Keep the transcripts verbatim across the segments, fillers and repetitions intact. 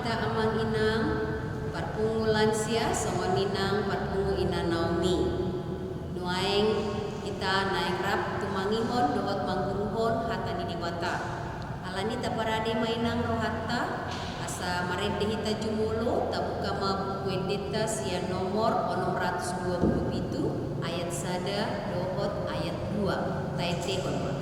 Hita amang inang, parpungu lansia, songon i nang parpungu ina Naomi. Nuaeng hita naeng rap tumangihon dohot mangguruhon hata ni Debata. Alani i taparade ma inang rohanta, asa marende hita jumolo, tabuka ma Buku Endenta sian nomor onom ratus dua pulu pitu, ayat sada dohot ayat dua. Taendehon ma.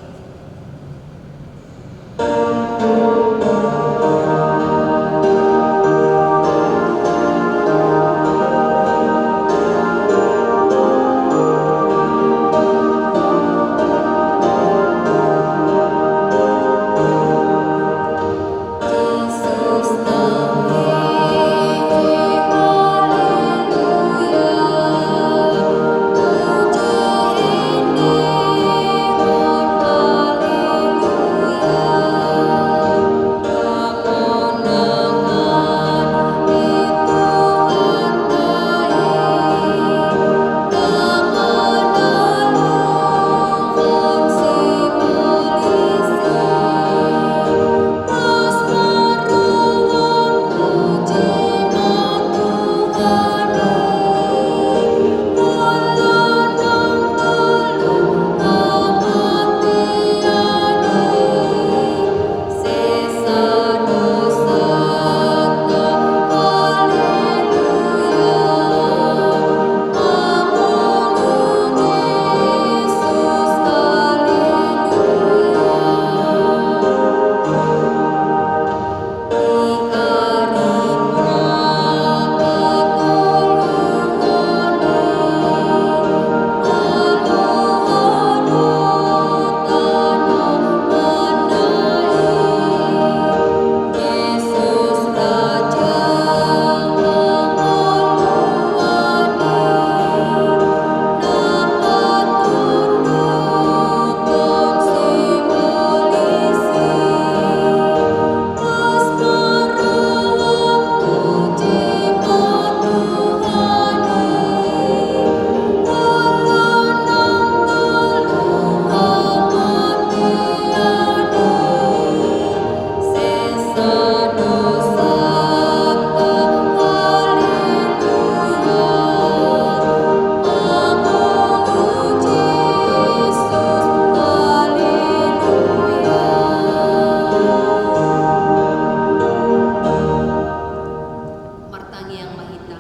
Martangiang ma hita.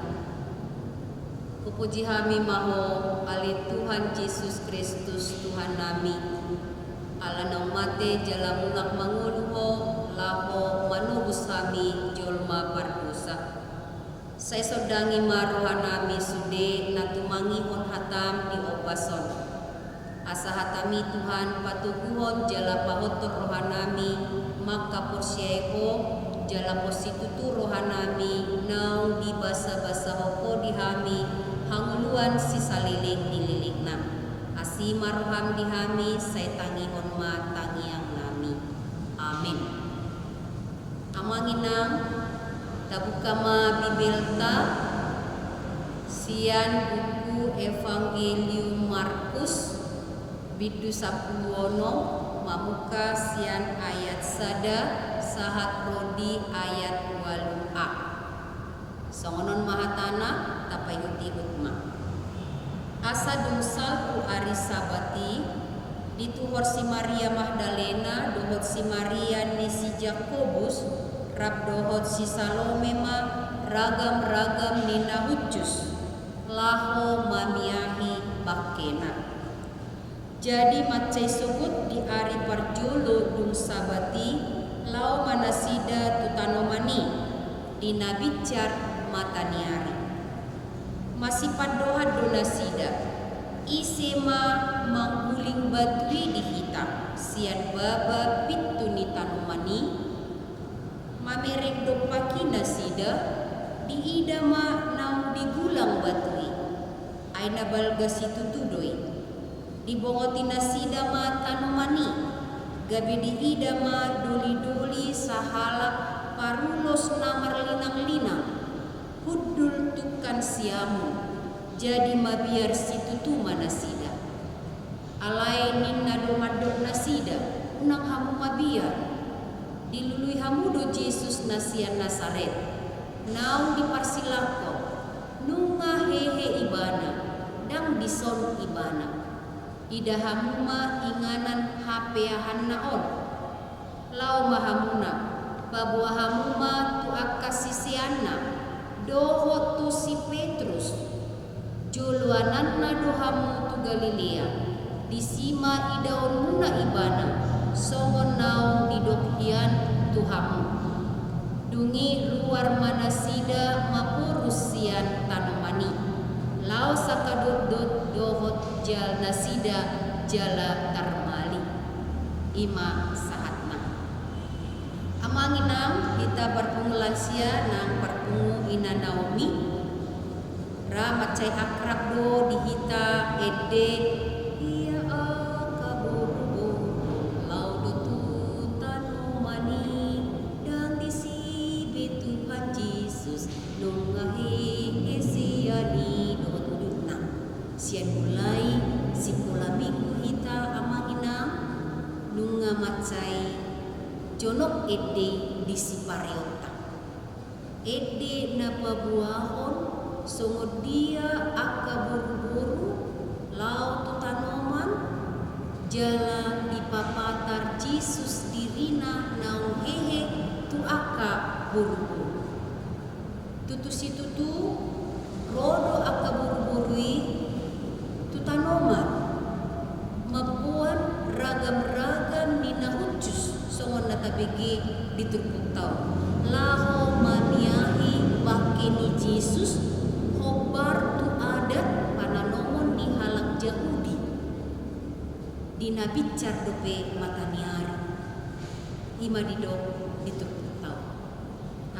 Hupuji hami ma Ho, ale Tuhan Jesus Kristus, Tuhannami, ala naung mate jala mulak mangolu Ho, laho manobus hami jolma pardosa. Sai sondangi ma rohanami sude na tumangihon hatam di ombas on. Asa hatami Tuhan patoguhon jala pahothon rohanami, mangkaporseai Ho, jala pos situtu rohanami naung dibasabasahon Ho di hami hangoluan sisaleleng ni lelengna. Asi ma roham di hami, sai tangihon ma tangiangnami. Amen. Amang inang, tabuka ma Bibelta sian buku Evangelium Markus, bindu sampulu onom, mamungka sian ayat sada sahat ro di ayat ualu a. Songon on ma hatana, tapaihutihut ma. Asa dung salpu ari Sabat i, dituhor si Maria Magdalena dohot si Maria ni si Jakobus rap dohot si Salome ma ragamragam ni na hushus, laho mamiahi bangkena. Jadi mansai sogot di ari parjolo dung Sabat i, laho ma nasida tu tanoman i, di na binsar mata ni ari. Masipandohan do nasida, ise ma mangguling batu i di hita sian baba pintu ni tanoman i? Mamereng dompak i nasida, diida ma naung digulang batu i, ai na balga situtu do i. Dibongoti nasida ma tanoman i, gabe diida ma dolidoli sahalak parulos na marlinanglinang, hundul tungkan siamun, jadi mabiar situtu ma nasida. Alai ninna do mandok nasida, unang hamu mabiar. Dilului hamu do Jesus na sian Nasaret, naung diparsilangkon, nunga hehe ibana, ndang dison ibana. Ida hamu ma inganan hapeahanna on. Laho ma hamuna, paboa hamu ma tu angka siseanna, dohot tu si Petrus. Joloananna do hamu tu Galilea, disi ma idaonmuna ibana, songon naung didok hian tu hamu. Dung i ruar ma nasida maporus sian tanoman i, laos angka dotdot dohot jal nasida jala tarmali. I ma sahatna. Amang inang, hita parpungu lansia nang parpungu ina Naomi. Ra mansai akrab do di hita ende, ia angka boruboru laho do tu tanoman i, ndang disi be Tuhan Jesus, nunga hehe sian i dohot udutna. Sian mulai sikola minggu hita amang inang, nunga mansai jonok ende di sipareonta. Ende na paboahon songon dia angka boruboru laho tu tanoman, jala dipapatar Jesus dirina naung hehe tu angka boruboru. Tutu situtu, ro do angka boruboru i tu tanoman, mamboan ragamragam ni na hushus songon na tabege di turpukta on, laho maniahi bangke ni Jesus, hombar tu adat pananomon ni halak Jahudi. Di na binsar dope mata ni ari. I ma didok di turpukta on.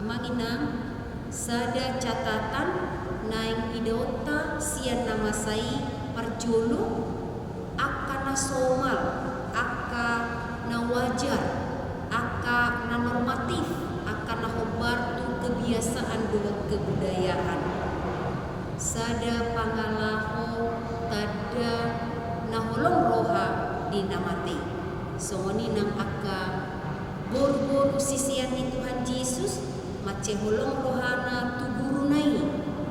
Amang inang, sada catatan naeng idaonta sian na masa i. Parjolo, angka na somal, angka na wajar, angka na normatif, angka na hombar tu kebiasaan dohot kebudayaan. Sada pangalaho tanda na holong roha di na mate. Songon i nang angka boruboru sisean ni Tuhan Jesus, mansai holong rohana tu guruna i,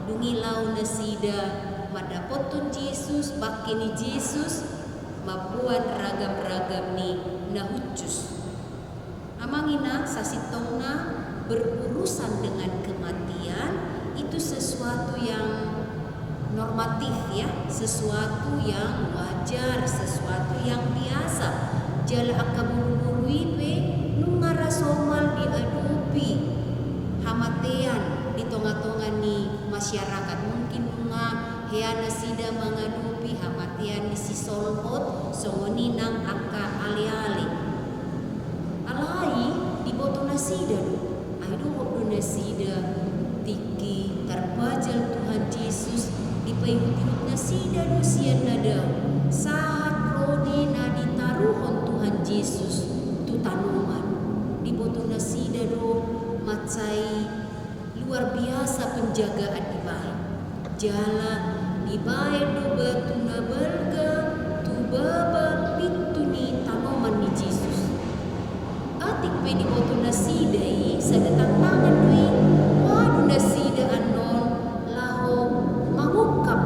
dung i laho nasida mandapothon Jesus, bangke ni Jesus, mamboan ragamragam ni na hushus. Amang inang, sasintongna, berurusan dengan kematian itu sesuatu yang normatif, ya, sesuatu yang wajar, sesuatu yang biasa. Jala angka boruboru i pe nunga ra somal diadopi hamatean di tongatonga ni masyarakat. Mungkin nunga hea nasida mangadopi hamatean ni sisolhot, songon i nang angka aleale. Alai diboto nasida do, ai dohot do nasida tingki tarpajal Tuhan Jesus, dipaihutihut nasida do sian na dao, sahat ro di na ditaruhon Tuhan Jesus tu tanoman. Diboto nasida do mansai luar biasa penjagaan dibaen. Jala dibaen do batu na balga tu baba pintu ni tanoman ni Jesus. Atik pe diboto nasida i sada tantangan do i, boha do nasida annon laho mangungkap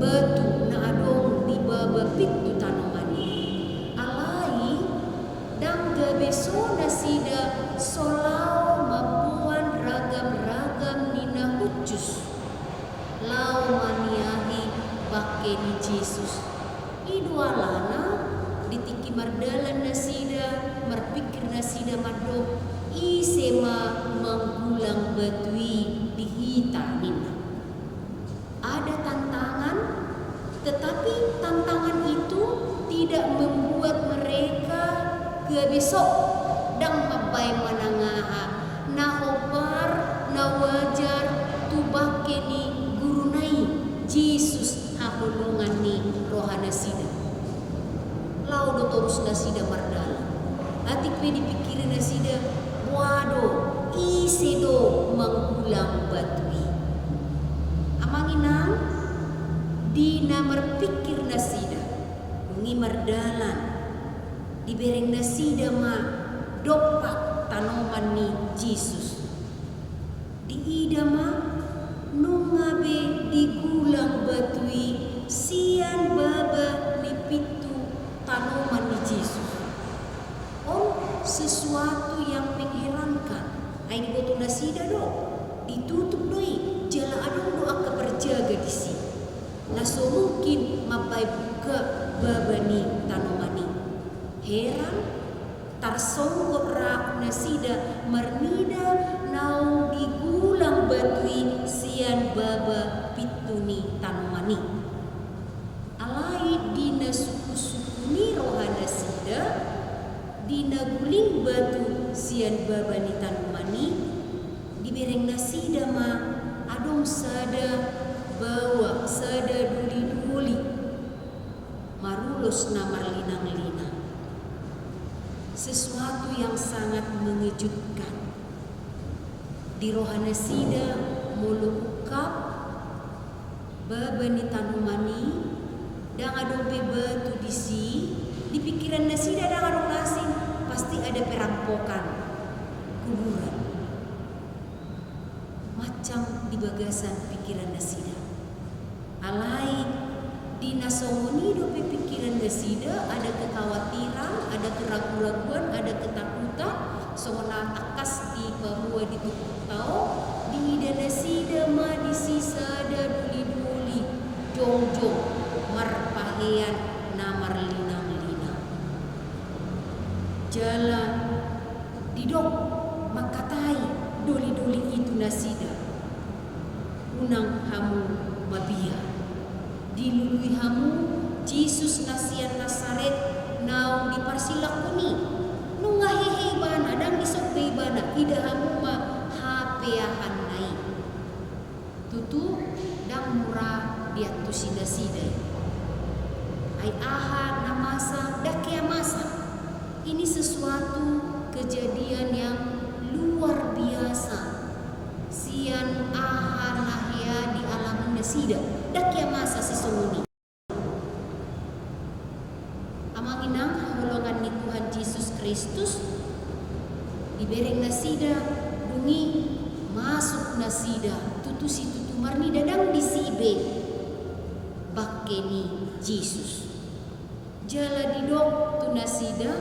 batu na adong di baba pintu tanoman i. Alai ndang gabe so nasida so laho mamboan ragamragam ni na hushus laho maniahi bangke ni Jesus. I do alana di tingki mardalan nasida, marpingkir nasida mandok, ise ma manggulang batu i di hita, ninna. Ada tantangan, tetapi tantangan itu tidak membuat mereka gabe so, ndang mambaen manang aha, na hombar, na wajar tu bangke ni guruna i, Jesus, haholongan ni roha nasida. Laho do torus nasida mardalan. Atik pe dipingkiri nasida, boha do, ise do manggulang batu i. Amang inang, di na marpingkir nasida, dung i mardalan, dibereng nasida ma dompak tanoman ni Jesus. Diida ma nunga be digulang batu i sian baba ni pintu tanoman ni Jesus. On sesuatu yang mengherankan. Ai diboto nasida do, ditutup do i, jala adong do angka parjaga disi. Na so mungkin mambahen buka baba ni tanoman i. Heran, tarsonggot ra nasida marnida naung digulang batu i sian baba pintu ni tanoman i. Alai di na sungkun-sungkun i roha nasida, di na guling batu sian baba ni tanoman i, dibereng nasida ma adong sada baoa, sada doli-doli marulos na marlinang-linang. Sesuatu yang sangat mengejutkan. Di roha nasida molo ungkap baba ni tanoman i, ndang adong be batu disi, di pikiran nasida ndang adong na asing, pasti ada perampokan kuburan. Mansai di bagasan pikiran nasida. Alai di na songon i dope pikiran nasida, ada kekhawatiran, ada keragu-raguan, ada ketakutan, songon na tangkas dipaboa di turpukta on, diida nasida ma disi sada doli-doli jongjong marpahean na marlinang-linang. Jala didok, mangkatai doli-doli i tu nasida: Unang hamu mabiar. Dilului hamu Jesus na sian Nasaret naung diparsilangkon i. Nunga hehe ibana, ndang dison be ibana, ida hamu ma hapeahanna i. Tutu, ndang mura diantusi nasida i. Ai aha na masa, ndang hea masa. Ini sesuatu kejadian yang luar biasa. Sian aha na hea dialami nasida, ndang hea masa sisongon i. Amang inang haholongan ni Tuhan Jesus Kristus, dibereng nasida, dung i masuk nasida, tutu situtu marnida ndang disi be bangke ni Jesus. Jala didok tu nasida,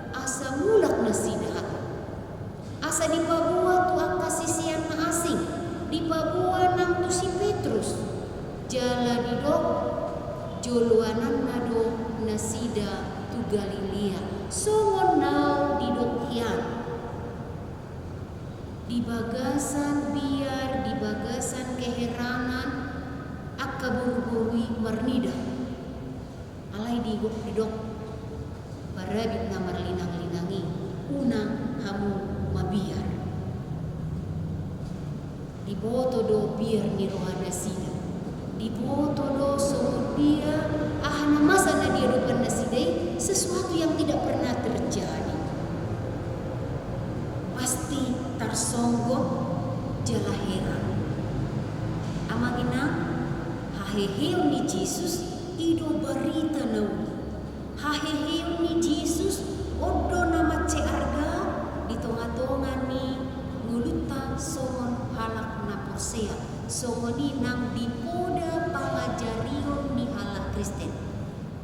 asa mulak nasida. Asa dipaboa tu angka sisean na asing, dipaboa nang tu si Petrus. Jala didok, joloananna do nasida tu Galilea, songon naung didok hian. Di bagasan biar, di bagasan keheranan, angka boru-boru i marnida. Alai didok, didok parabit na marlinang-linang i, unang hamu mabiar. Diboto do biar ni roha nasida. Diboto do songon dia aha na masa na diadopan nasida i, sesuatu yang tidak pernah terjadi. Pasti tarsonggot jala heran. Amang inang, haheheon ni Jesus i do barita na uli. Haheheon ni Jesus on do na mansai arga di tonga-tonga ni ngolunta songon halak na porsea, songon i nang di poda pangajarion ni halak Kristen.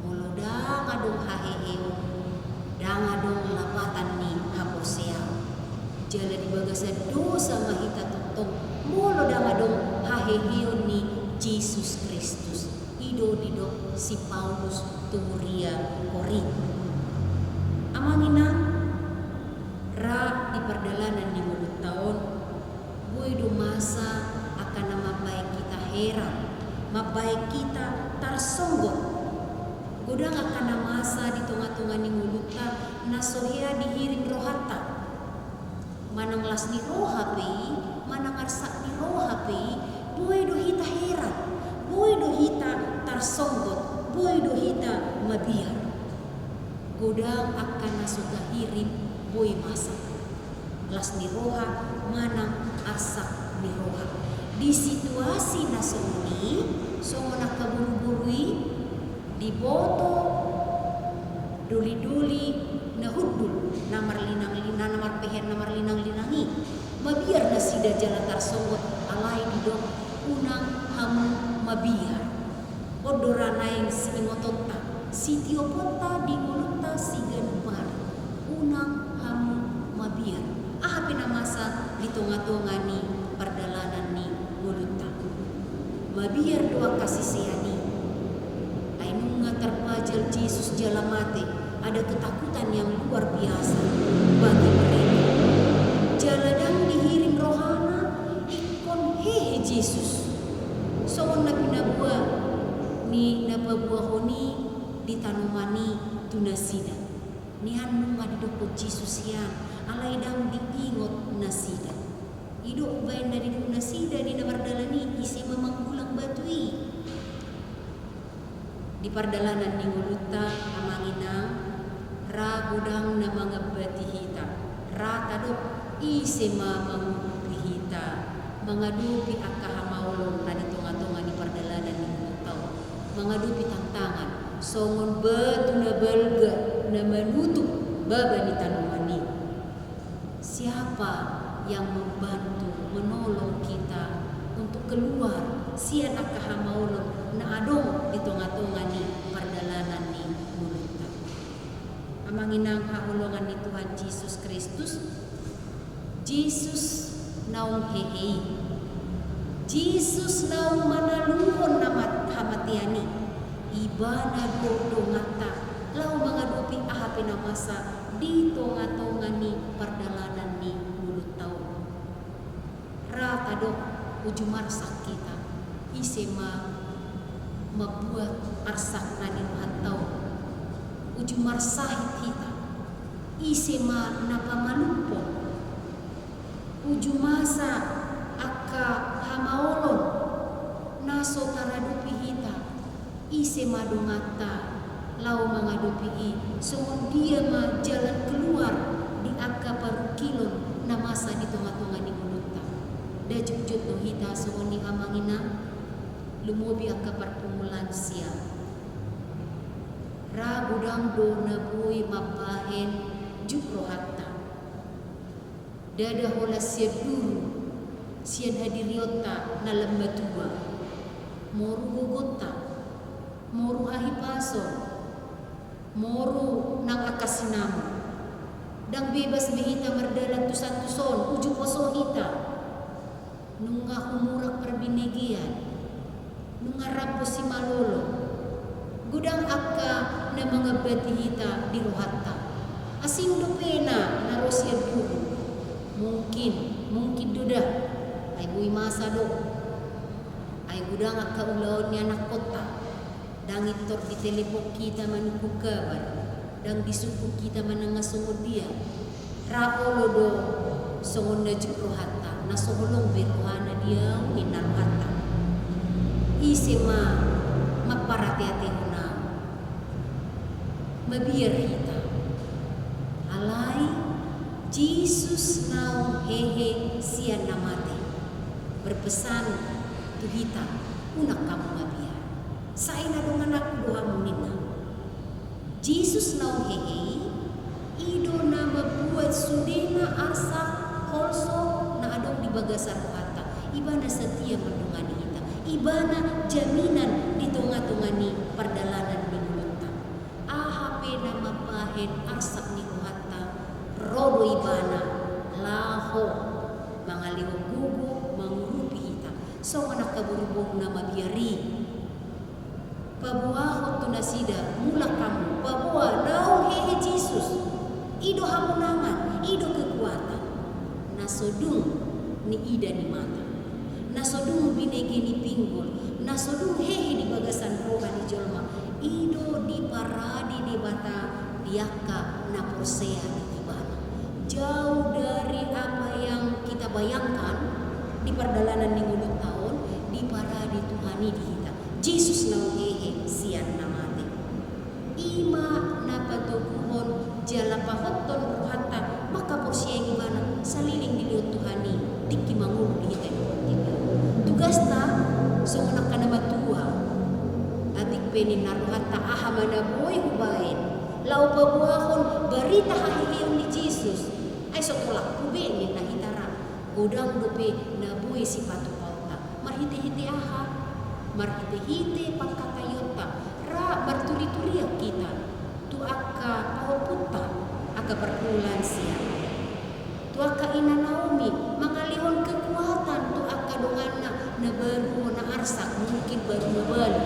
Molo ndang adong haheheon, ndang adong lapatan ni haporseaon. Jala di bagasan dosa ma hita tongtong, molo ndang adong haheheon ni Jesus Kristus. I do didok si Paulus tu huria Korint. Amang inang, ra di pardalanan ni ngolunta on, boi do masa angka na mambahen hita heran, mambahen hita tarsonggot. Godang angka na masa di tonga-tonga ni ngolunta na so hea dihirim rohanta. Manang las ni roha pe i, manang arsak ni roha pe i, boi do hita heran, boi do hita tarsonggot, boi do hita mabiar. Godang angka na so tahirim boi masa. Las ni roha manang arsak ni roha. Di situasi na songon i, songon angka boru-boru i, diboto Doli-doli na hundul, na marlinang-linang, na marpehean na marlinang-linang i. Mabiar nasida jala tarsonggot, alai didok, unang hamu mabiar. On do ra naeng siingotonta, sitioponta di ngolunta siganup ari. Unang hamu mabiar. Aha pe na masa di tonga-tonga ni pardalanan ni ngolunta. Mabiar do angka sisean i. Ai nunga tarpajal Jesus jala mate, ada ketakutan yang luar biasa bagi mereka. Jala ndang dihirim rohana, ingkon hehe Jesus. Songon na pinaboa ni na paboahon i di tanoman i tu nasida. Nian nunga didokkon Jesus hian, alai ndang diingot nasida. I do umbaen na didok nasida di na mardalan i, ise ma manggulang batu i. Di pardalanan ni ngolunta, amang inang, ra godang na mangambati hita, ra tadok, ise ma mangurupi hita mangadopi angka hamaolon na di tonga-tonga ni pardalanan ni ngolunta on, mangadopi tantangan, songon batu na balga na manutup baba ni tanoman i. Siapa yang membantu, menolong kita untuk keluar sian angka hamaolon na adong di tonga-tonga ni pardalanan ni ngolunta? Amang inang haholongan ni Tuhan Jesus Kristus, Jesus naung hehe i. Jesus naung manaluhon na mat-, hamatean i. Ibana do donganta laho mangadopi aha pe na masa di tonga-tonga ni pardalanan ni ngolunta on. Ra tadok, uju marsak hita, ise ma mambuat arsak na di rohanta on? Uju marsahit hita, ise ma na pamalumhon? Uju masa angka hamaolon na so taradopi hita, ise ma donganta laho mangadopi i, songon dia ma jalan keluar di angka parungkilon na masa di tonga-tonga ni ngolunta? Nda jotjot do hita songon i, amang inang, lumobi angka parpunguan sian. Ra godang do na boi mambahen jut rohanta. Ndada holan sian duru, sian hadirionta na lam matua. Moru gogonta, moru hahipason, moru nang angka sinamot. Ndang bebas be hita mardalan tu son tu son, uju poso hita. Nunga humurak parbinegean, nunga rampo simalolong. Godang angka na mangambati hita di rohanta. Asing dope na, na ro sian duru. Mungkin, mungkin do da. Ai boi masa do. Ai godang angka ulaon ni anakkonta. Ndang intor ditelepon hita manungkun kabar, ndang disungkun hita manang songon dia. Ra olo do songon na jut rohanta, na so holong be rohana di au ninna rohanta. Ise ma mamparateatehon au? Mabiar hita. Alai Jesus naung hehe sian na mate, berpesan tu hita, unang hamu mabiar. Sai na dongan ahu do hamu ninna. Jesus naung hehe i, i do na mambuat sudena arsak, holso na adong di bagasan rohanta. Ibana satia mandongani hita. Ibana jaminan di tonga-tonga ni pardalanan ni ngolunta. Aha pe na mambahen arsak ni rohanta, ro do ibana laho mangalehon gogo mangurupi hita. Songon angka boruboru na mabiar i. Paboahon tu nasida, mulak hamu, paboa naung hehe Jesus. I do hamonangan, i do kekuatan. Na so dung niida ni mata, na so dung binege ni pinggol, na so dung hehe di bagasan roha ni jolma, i do diparade Debata di angka na porsea di Ibana. Jauh dari apa yang kita bayangkan di pardalanan ni ngolunta on, diparade Tuhan i di hita. Jesus naung hehe sian na mate. I ma na patoguhon jala pahothon rohanta mangkaporseai ibana, saleleng dilehon Tuhan i tingki mangolu di hita di portibi on. Tugasta songon angka na matua. Atik pe ninna rohanta, aha ma na boi hubaen Laho paboahon barita haheheon ni Jesus. Ai so tolap be ninna hita ra. Godang dope na boi sipatupaonta. Marhitehite aha? Marhitehite pangkataionta ra marturiturian hita tu angka pahompunta, angka parpangula ni sian. Tu angka ina Naomi, mangalehon kekuatan tu angka donganna na baru na arsak, mungkin baru mabalu.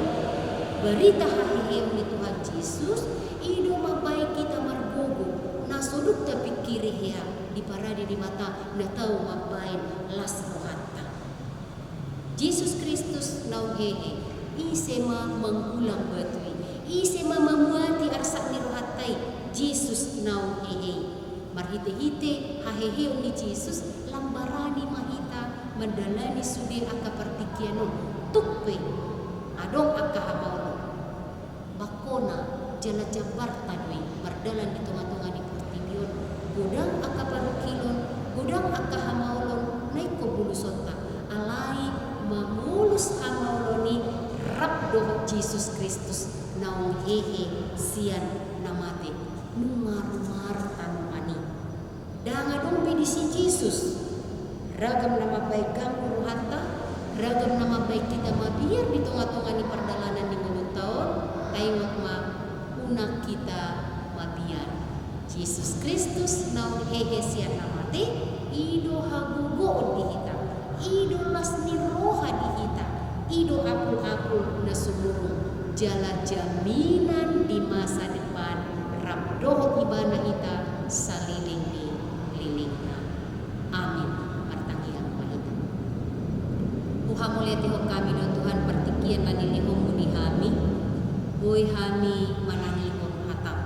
Barita haheheon ni Tuhan Jesus, i do mambahen hita margogo, na so dung tapingkiri hea, diparade Debata na tau mambahen las rohanta. Jesus Kristus naung hehe, ise ma manggulang batu i, ise ma mamuati arsak ni rohanta i, Jesus naung hehe i. Marhitehite haheheon ni Jesus, lam barani ma hita mandalani sude angka partingkian on, tung pe adong angka hamaolon. Bangkona jala jambarta do i mardalan di tongatonga ni portibi on, godang angka parungkilon, godang angka hamaolon na ingkon bulusonta, alai mamolus hamaolon i rap dohot Jesus Kristus naung hehe sian na mate, nunga rumar tanoman i. Ndang adong be disi Jesus. Ragam na mambahen ganggu rohanta, ragam na mambahen hita mabiar di tongatonga ni pardalanan ni ngolunta on, taingot ma, unang hita mabiar. Jesus Kristus naung hehe sian na mate, i do hagogoon di hita, i do las ni roha di hita, i do apulapul na sumurung, jala jaminan di masa depan rap dohot Ibana hita saleleng ni lelengna. Amin. Martangiang ma hita. Huhamauliatehon hami do Tuhan partingkian na nilehonMu di hami, boi hami manangihon hataM.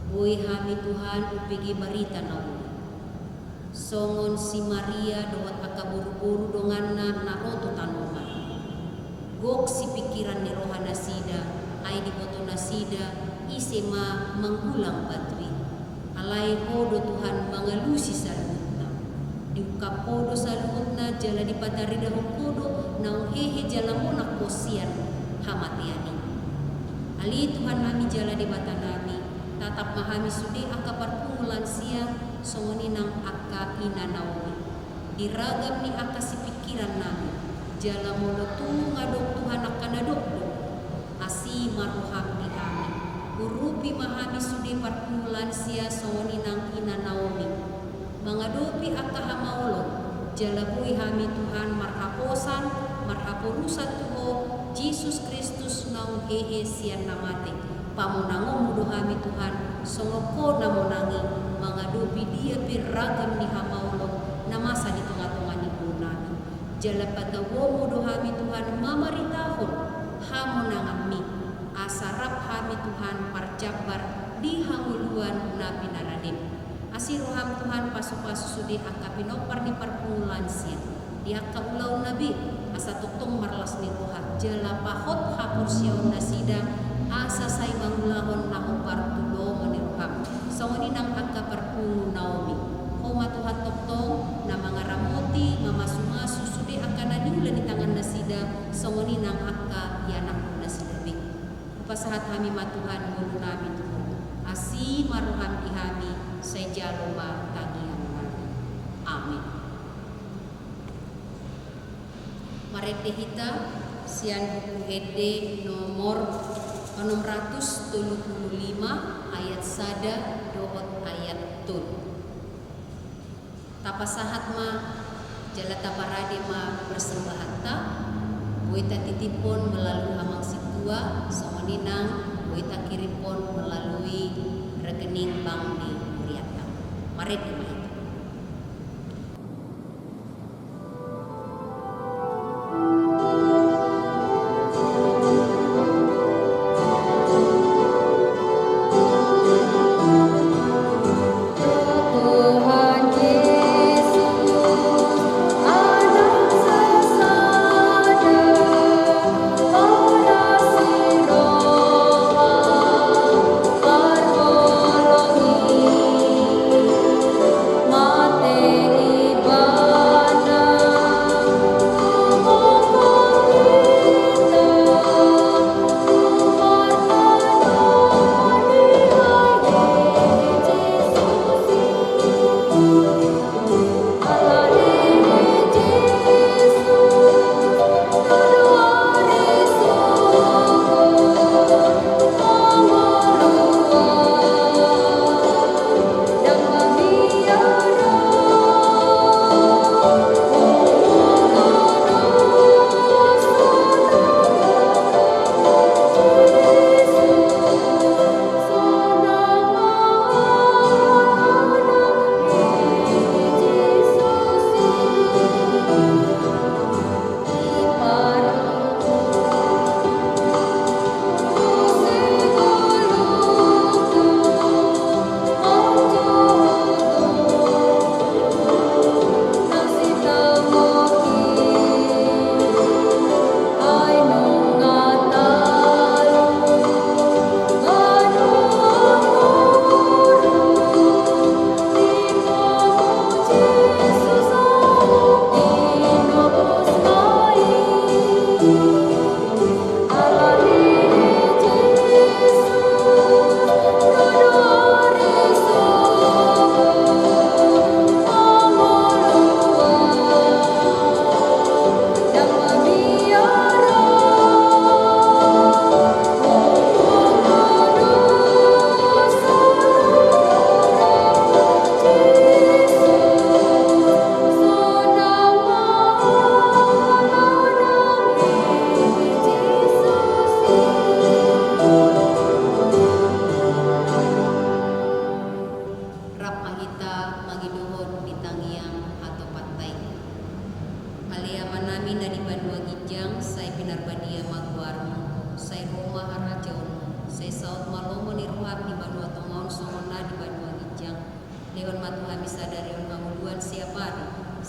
Boi hami Tuhan umbege barita na uli. Songon si Maria dohot angka boruboru donganna na ro tu tanoman. Gok sipingkiran ni rohanasida, ai diboto nasida, ise ma manggulang batu i. Alai Ho do Tuhan mangalusi saluhutna. Diungkap Ho do saluhutna jala dipataridahon Ho do naung hehe jala monang Ho sian hamatean i. Ale Tuhan nami jala Debata nami, tatap ma hami sude angka parpunguan sian songon i nang angka ina Naomi. Di ragam ni angka sipingkiran nami, jala molo tung adong Tuhan angka na dokdok, asi ma rohaM di hami. Urupi ma hami sude parpunguan sian songon i nang ina Naomi. Mangadopi angka hamaolon, jala boi hami Tuhan marhaposan, marhaporusan tu Ho, Jesus Kristus naung hehe sian na mate. PamonangonMu do hami Tuhan, songon Ho na monang i, mangadopi dia pe ragam ni hamaolon na masa di tongatonga ni ngolu nami. Jala patauonMu do hami Tuhan mamaritahon hamonanganMi, asa rap hami Tuhan marjambar di hangoluan na pinaradem. Asi rohaM Tuhan pasupasu sude angka pinompar ni parpunguan sian di angka ulaonna be, asa tongtong marlas ni roha, jala pahot haporseaon nasida, asa sai mangulahon na hombar tu lomo ni rohaM. Songon i nang angka parpungu Naomi. Ho ma Tuhan tongtong na mangaramoti, mamasumasu sude angka na niula ni tangan nasida, songon i nang angka ianakhon nasida be. Hupasahat hami ma Tuhan ngolu nami tu Ho. Asi ma rohaM di hami, sai jalo ma tangiang nami. Amin. Marende hita sian Buku Ende nomor onom ratus tolu pulu lima, ayat sada dohot ayat tolu. Tapasahat ma jala taparade ma persembahanta, boi tatitiphon melalui amang sintua, songon i nang boi takirimhon melalui rekening bank ni hurianta. Marende ma hita.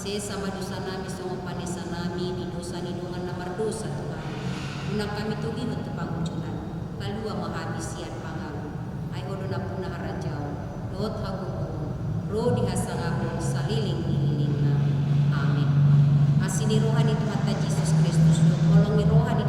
Sesa ma dosanami songon panesanami di dosa ni dongan na mardosa, Tuhan. Unang hami togihon tu pangunjunan, palua ma hami sian pangago. Ai Ho do nampuna harajaon dohot hagogoon, ro di hasangapon saleleng ni lelengna. Amen. Asi ni roha ni Tuhanta Jesus Kristus dohot holong ni roha ni